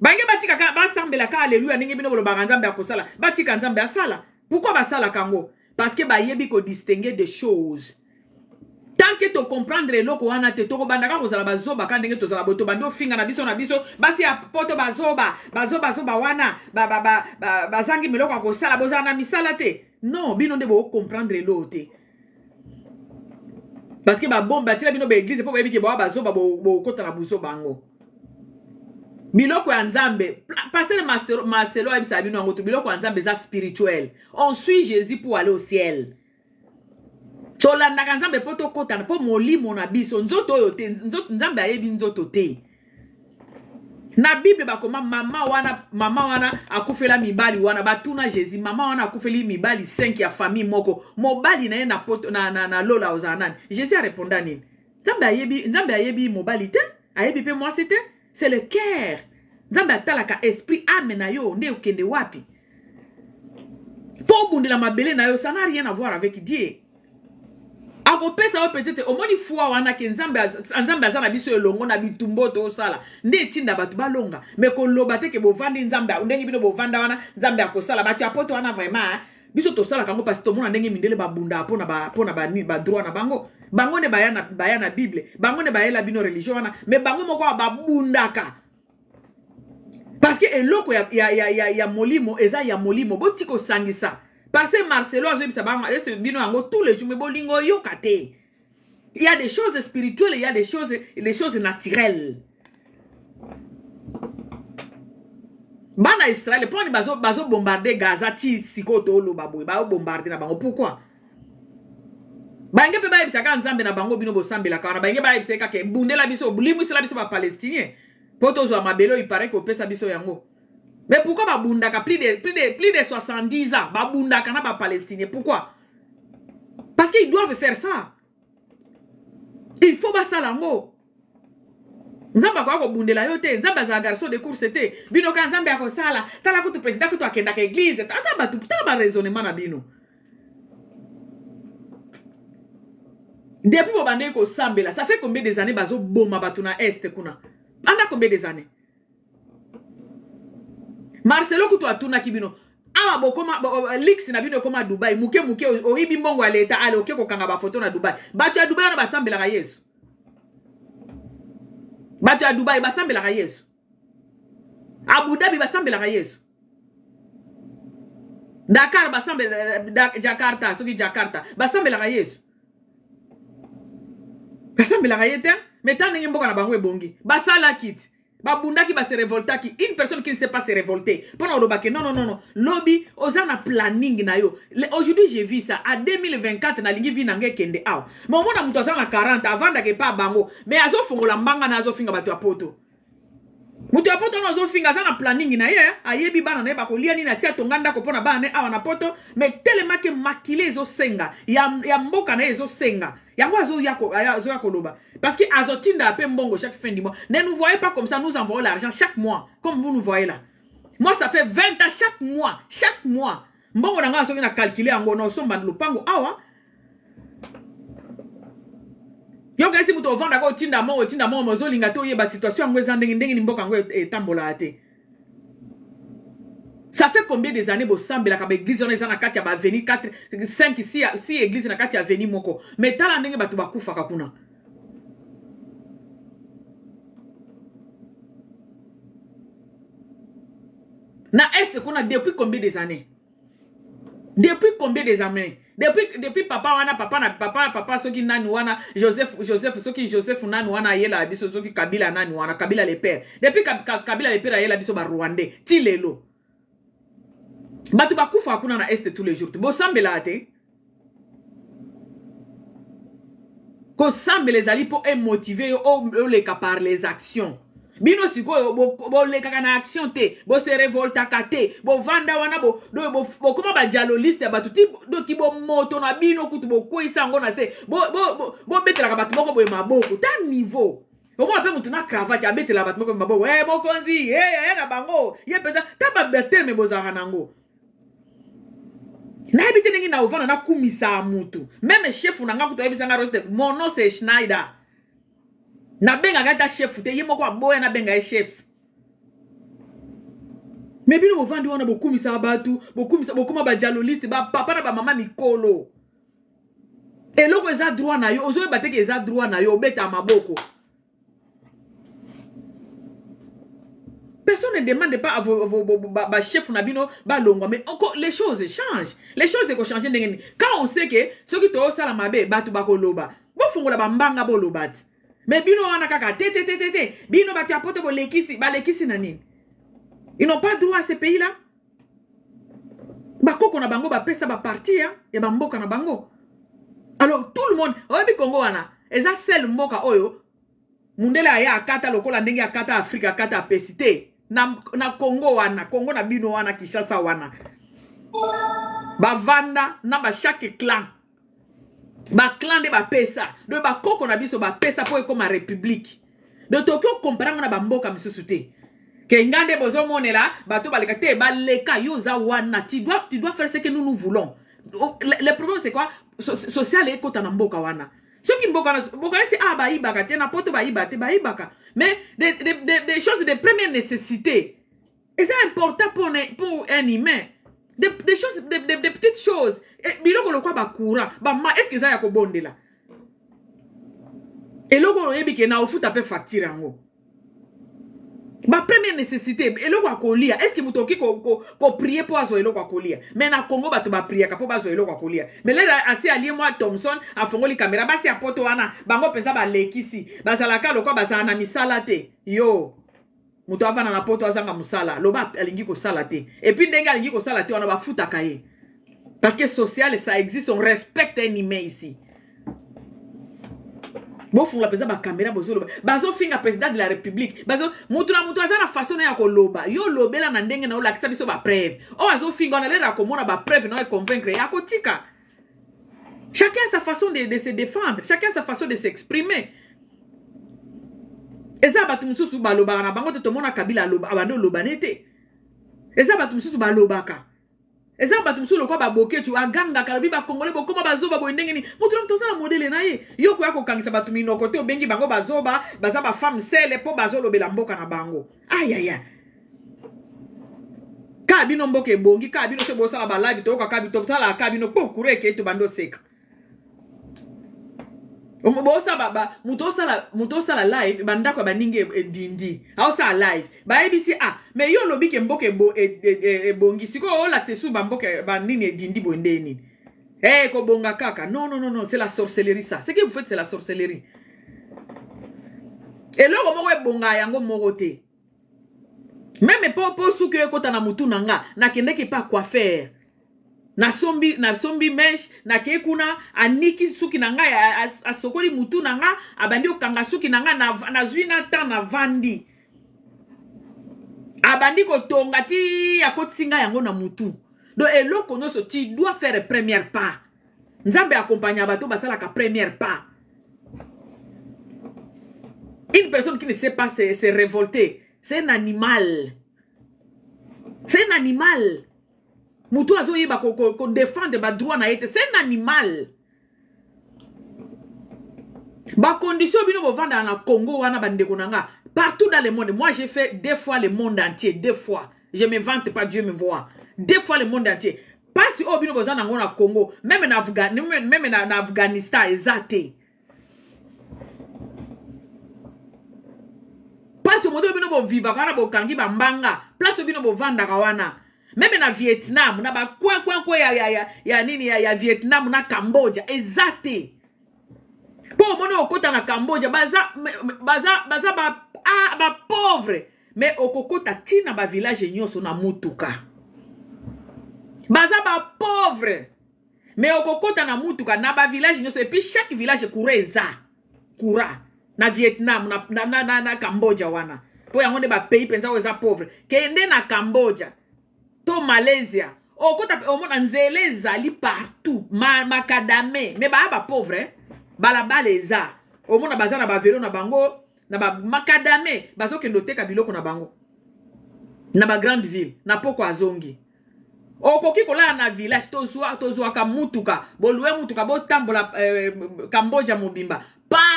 Bange batika kaka basambela kaka aleluya ndenge bino bolobaka Nzambe akosala, batika Nzambe asala. Pourquoi basalaka yango? Parce que bayebi kodistingue des choses. Tant que tocomprendre eloko wana te, tokobanda kaka kozala bazoba kaka ndenge tozala boye. Tobandi ofinga na biso na biso, basi ya poto bazoba, bazobazoba wana bazangi miloko ya kosala, bozala na misala te. Non, bino nde bocomprendre eloko te. Parce que babombe batila bino baeglise mpo bayebi ke boa bazoba, bokota na buzoba yango. Biloko ya Nzambe, pasteur Marcelo ayebisaka bino yango to, biloko ya Nzambe eza spirituel. On suit Jésus pour aller au ciel. Tolandaka Nzambe mpo tokotana, mpo molimo na biso, nzoto oyo te, Nzambe ayebi nzoto te. Na Bible bakoma mama wana, mama wana akufela mibali wana, batuna Jésus, mama wana akufeli mibali 5 ya famille moko, mobali na ye na poto, na lola ozala nani? Jésus areponda nini? Nzambe ayebi, Nzambe ayebi mobali te, ayebi pe mwasi te, c'est le cœur. Nzambe atalaka esprit, âme na yo nde okende wapi. Po obundela mabele na yo, ça n'a rien à voir avec Dieu. Akopesa yo peut-être omoni foi wana ke Nzambe Nzambe aza na biso elongo na bitumbo tosala nde etinda bato balonga. Mais koloba te ke bovandi Nzambe ndenge bino bovanda wana Nzambe akosala bato ya poto wana vraiment, hein? Biso tosalaka yango parce que tomona ndenge mindele babundaka mpona ba, mpona ba, ba droit na bango. Bango nde baya na Bible, bango nde bayela bino religion wana, mais bango moko babundaka. Parce que eloko ya molimo eza ya molimo, boti kosangisa. Parce que Marcelo azoyebisa bango, ayebisa bino yango tous les jours, mais bolingo yoka te. Il y a des choses spirituelles, il y a des choses, les choses naturelles. Bana Israël, poni bazo bombarder Gaza ti siko to loba boye, bazo bombarder na bango pourquoi? Bange pe bayebisa ka Nzambe na bango bino bosambela ka wana, bange bayebisa ka ke bundela biso, limwisela biso ba Palestiniens. Po tozwa mabele oyo, il paraît kopesa biso yango. Mais pourquoi babundaka plus de 70 ans babundaka na ba Palestiniens? Pourquoi? Parce qu'ils doivent faire ça. Il faut basala yango. Nzambe akoya kobundela yo te. Nzambe azala garçon de course te. Bino ka Nzambe akosala. Tala kutu président kutu akendaka église. Ata bato, tala ba raisonnement na bino. Depuis bobandeki kosambela, ça fait combien des années bazo boma bato na est kuna? Anda combien des années? Marcelo kutu atunaki bino. Awa bokoma, bo, lix na bino ekoma Dubai, muke muke oyibi mbongo ya leta, ale oke kokanga ba photo na Dubai. Bato ya Dubai wana basambelaka Yesu. Bato ya Dubai basambelaka Yesu. Abu Dhabi basambelaka Yesu. Dakar basambelaka, Jakarta, soki Jakarta basambelaka Yesu. Basambelaka ye te, mais tant ndenge mboka na bango ebongi, basalaki ti. Babundaki, ba se révoltaki. Une personne qui ne sait pas se révolter. Pona olobake, non, non, non, non. Lobby, oza na planning na yo. Aujourd'hui, j'ai vu ça. À 2024, na lingi vi nange kende awa. Mais omona mutu aza na 40, avandake pa bango. Mais azo fongola mbanga na azo finga bato ya poto. Mutu ya poto na azo finga, aza na planning na ye, ayebi bana na ye bakolia nini, asi atonga ndako pona bana na ye awa na poto. Mais tellement que makile ezo senga, ya mboka na ye ezo senga. Yango azo ya koloba. Parce que azotinda pe mbongo chaque fin du mois. Ne nous voyez pas comme ça, nous envoyons l'argent chaque mois, comme vous nous voyez là. Moi, ça fait 20 ans chaque mois, chaque mois. Mbongo na nga soki na calculer yango na osomba lopango awa. Yo kasi mutu ovanda ko tinda mongo, tinda mongo, mozolinga to yeba situation yango eza ndenge ndenge ni mboka yango etambola te. Ça fait combien des années bosambelaka ba église wana eza na kati ya ba avenue 4, 5, 6 église na kati ya avenue moko. Mais tala ndenge bato bakufaka kuna. Na est kuna depuis combien des années? Depuis combien des années? Depuis papa wana, papa na papa, papa soki nani wana, Joseph, Joseph soki Joseph nani wana ayela biso soki Kabila nani wana, Kabila le père. Depuis Kabila le père ayela biso ba Rwandais, ti lelo. Bato bakufa kuna na est tous les jours. Bosambela te. Kosambela ezali po emotiver yo oleka par les actions. Bino sikoyo bolekaka na action te, bo se révoltaka te, bovanda wana, bokoma ba dialoliste ya bato, ti doki bomoto na bino kutu bokweyisa yango na se, bobetelaka bato moko boye maboko, ta niveau. Omona pe mutu na cravate abetela bato moko maboko, mokonzi, aya na bango, ye mpenza, ta ba terme bozalaka nango. Nayebi te ndenge na ovanda nakumisa mutu. Même chef na nga kutu ayebisa nga Rosette, mon nom c'est Schneider. Nabengaka ata chef te, ye moko aboya nabenga ye chef. Me bino bovandi wana bokumisaka bato, bokumisa, bokoma bajaloliste, bapapa na bamama mikolo. Eloko eza droit na yo, ozoyeba te ke eza droit na yo, obeta maboko. Personne ne demande pas à vos, vos, vos, ba, ba chef na bino ba longwa, mais encore les choses changent. Les choses eko changer ndenge nini? Quand on sait que soki to sala mabe batu bakoloba, bofungola ba mbanga boloba ti. Mais bino wana kaka te te te te te, bino batu ya poto bolekisi, balekisi na nini? Ils n'ont pas droit à ce pays-là. Bakoko na bango bapesa ba parti ya ya ba mboka na bango. Alors tout le monde, oyebi Congo wana, eza seul mboka oyo mundele aya akata lokola ndenge akata Afrika, akata apesi te. Na, na Congo wana, Congo na bino wana, Kinshasa wana. Bavanda na ba chaque clan. Ba clan nde bapesa. Donc bakoko na biso bapesa po ekoma république. Donc tokoki kocompare yango na ba mboka misusu te. Ke nga nde bozomonela bato baleka te, baleka yo oza wana, tu dois faire ce que nous nous voulons. Le problème c'est quoi? Social ekota na mboka wana. Soki mboka na mboka esi ah bayibaka te na poto bayibaka te, bayibaka. Mais des choses de première nécessité. Et c'est important pour un humain. Des choses, des petites choses. Et biloko lokwa ba courant, ba ma, est-ce que ça ya ko bondela? Eloko oyebi ke na ofuta pe facture yango. Ba première nécessité, eloko ya kolia. Est-ce que moto oki ko prier po azwa eloko ya kolia? Mais na Congo bato ba priaka po bazwa eloko ya kolia. Mais lera asi alie mwa Thomson afongoli caméra, basi ya poto wana bango penza ba lekisi. Bazalaka lokwa bazala na misala te. Yo moto avanda na poto azanga mosala, loba alingi kosala te. Et puis ndenge alingi kosala te wana bafutaka ye. Parce que social ça existe, on respecte un humain ici. Bofungola mpenza ba caméra bozoloba. Bazofinga président de la République. Bazo mutu na mutu aza na façon na ya koloba. Yo lobela na ndenge na olakisa biso ba preuve. O azofinga na lera komona ba preuve na convaincre ya kotika. Chacun a sa façon de se défendre, chacun a sa façon de s'exprimer. Eza bato mosusu balobaka na bango te, tomona Kabila aloba, abandi oloba ne te. Eza bato mosusu balobaka. Eza bato mosusu lokwa ba Boketshu agangaka, alobi ba Congolais bokoma bazoba boye ndenge nini? Moto na moto aza na modèle na ye. Yo koya kokangisa bato minoko te, obengi bango bazoba, baza ba femme sele po bazolobela mboka na bango. Aïe, aïe, aïe. Ka bino mboka ebongi, ka bino se bosala ba live, toyoka ka bino, totala ka bino, po kure eke to bando seka. Omo, bosa ba, ba, moto osala, moto osala live, ba ndako ya baningi edindi. Aosala live. Bayebisi, ah, mais yo olobi ke mboka ebongi. Sikoyo olakisa esu ba mboka, ba nini edindi boye nde nini? Eh, kobonga kaka. Non, non, non, non, c'est la sorcellerie ça. Ce que vous faites, c'est la sorcellerie. Eloko moko ebonga yango moko te. Même po suki oyo ekota na mutu na nga, nakendeki pa coiffeur. Nasombi mèche, nakei kuna, aniki suki na nga, asokoli mutu na nga, abandi kokanga suki na nga, nazwi na temps navandi. Abandi kotonga ti akotisi nga yango na mutu. Donc eloko nyonso tu dois faire première pas. Nzambe accompagne bato basalaka première pas. Une personne qui ne sait pas se révolter, c'est un animal. C'est un animal. Mutu azoyeba ko défendre ba droit na ye te, c'est un animal. Ba condition bino bovanda na Congo wana ba ndeko na nga, partout dans le monde. Moi j'ai fait 2 fois le monde entier, 2 fois. Je me vante pas, Dieu me voit. 2 fois le monde entier. Pasi oyo bino boza nango na Congo, même na Afga-, même, même na, na Afghanistan eza te. Pasi oyo bino bovivaka wana, bokangi ba mbanga, place oyo bino bovandaka wana. Même na Vietnam, na ba coin, coin, coin ya, ya, ya, ya nini, ya, ya Vietnam, na Cambodge, eza te. Po omoni okota na Cambodge, baza, baza, baza ba, ah, ba pauvre. Mais okokota ti na ba village nyonso na mutuka. Baza ba pauvre. Mais okokota na mutuka na ba village nyonso, et puis chaque village courant eza. Courant na Vietnam, na Cambodge wana. Po yango nde ba pays penza oyo eza pauvre. Kende na Cambodge to Malaysia, okota omona nzela ezali partout, makadame, mais ba ba pauvre, hein? Balabala eza. Omona baza na ba vélo na bango, na ba makadame, bazokende oteka biloko na bango na ba grande ville, na poko azongi. Okoki kolala na village, tozwaka mutuka, bolue mutuka, botambola Cambodge mobimba.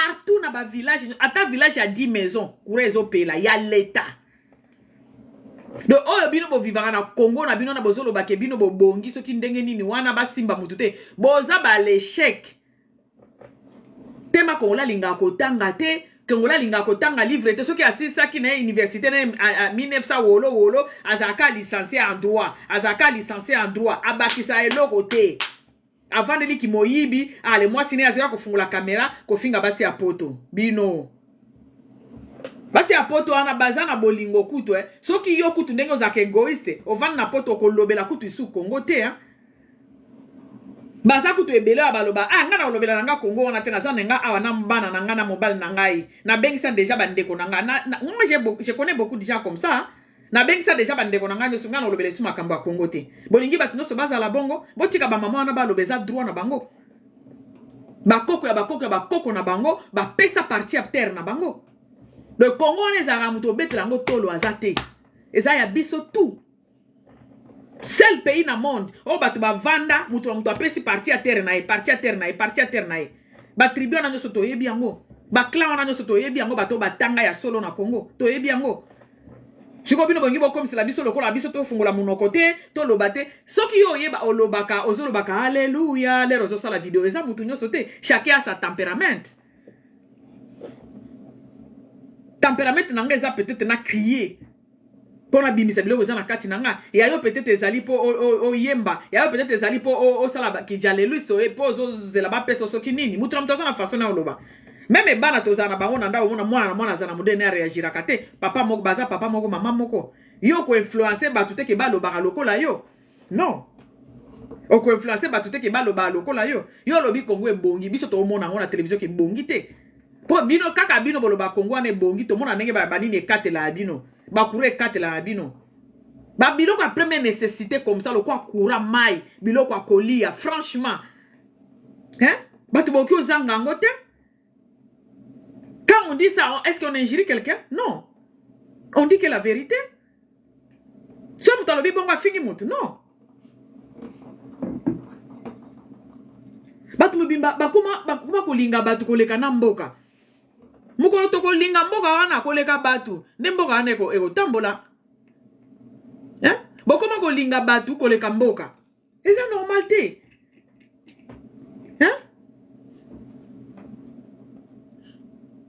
Partout na bavillage, ata village ya 10 maison, courant ezopela ya leta. Donc oyo bino bovivaka na Congo na bino na bozolobake bino bobongi soki ndenge nini wana basimba mutu te, boza ba l'échec. Tema Kongola alingaka kotanga te, Kongola alingaka kotanga livre te. Soki asilisaki na ye université na ye 1900 wolo wolo, azalaka licencié en droit, azalaka licencié en droit, abakisa eloko te. Avandeli kimoyibi. Ale mwasi ne azoya kofungola kamera kofinga basi ya poto. Bino basi ya poto wana baza na bolingo kutu, eh. Soki yo kutu ndenge ozalaka égoïste, ovandi na poto, okolobela kutu isu Kongo te, eh. Baza kutu ebele oyo baloba: "Ah, ngai nakolobela na nga Kongo wana te, naza na nga awa na bana na nga na mobali na ngai, nabengisa déjà bandeko na nga." Moi, je connais beaucoup déjà comme ça. Nabengisa déjà bandeko na ngai nyonso, ngai nakolobela esu makambo ya Kongo te. Bolingi bato nyonso bazala bongo? Botika bamama wana baloba, eza droit na bango. Bakoko ya bakoko ya bakoko na bango bapesa partie ya terre na bango. Le Kongo wana ezalaka moto obetela yango tolo aza te, eza ya biso tout. Seul pays na monde oyo bato bavanda, moto na moto apesi partie ya terre na ye, partie ya terre na ye, partie ya terre na ye. Batribu wana nyonso toyebi yango, baclan wana nyonso toyebi yango, bato batanga ya solo na Congo toyebi yango. Sikoyo bino bongi bokomisela biso lokola biso tofungola monoko te, toloba te. Soki yo oyeba olobaka, ozolobaka alleluya lero ozosala video, eza motu nyonso te. Chacun a sa tempérament. Tempérament na ngai eza peut-être na crier mpo nabimisa biloko eza na kati na nga. Ya yo peut-être ezali mpo oyemba, ya yo peut-être ezali mpo osala kijaleliste, mpo ozozela bapesa soki nini. Mutu na moto aza na façon na oloba. Même bana tozala na bango na ndako, omona mwana na mwana aza na modele areagiraka te. Papa moko baza, papa moko, mama moko. Yo koinfluencer bato te ke balobaka lokola yo. Non, okoinfluencer bato te ke balobaka lokola yo. Yo olobi Kongo ebongi, biso toomona yango na télévision ke ebongi te. Mpo bino kaka bino boloba Kongo wana ebongi, tomona ndenge banini ekatela ya bino, bacourant ekatela ya bino, babiloko ya première nécessité comme ça, lokola courant, mai, biloko ya kolia. Franchement, hein? Bato bokoki ozanga yango te. Quand on dit ça, est-ce qu'on injurie quelqu'un? Non, on dit que la vérité. So moto alobi bongo, afingi motu? Non. Bato mobimba bakoma, bakoma kolinga bato koleka na mboka. Mokolo tokolinga mboka wana koleka bato, nde mboka wana ekotambola, eh? Bokoma kolinga bato koleka mboka, eza normal te, hein?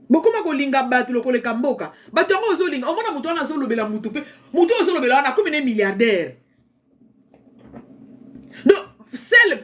Bokoma kolinga bato koleka mboka. Bato yango ozolinga, omona moto wana azolobela motu, mpe motu oyo ozolobela wana akomi ne milliardaire. Donc seul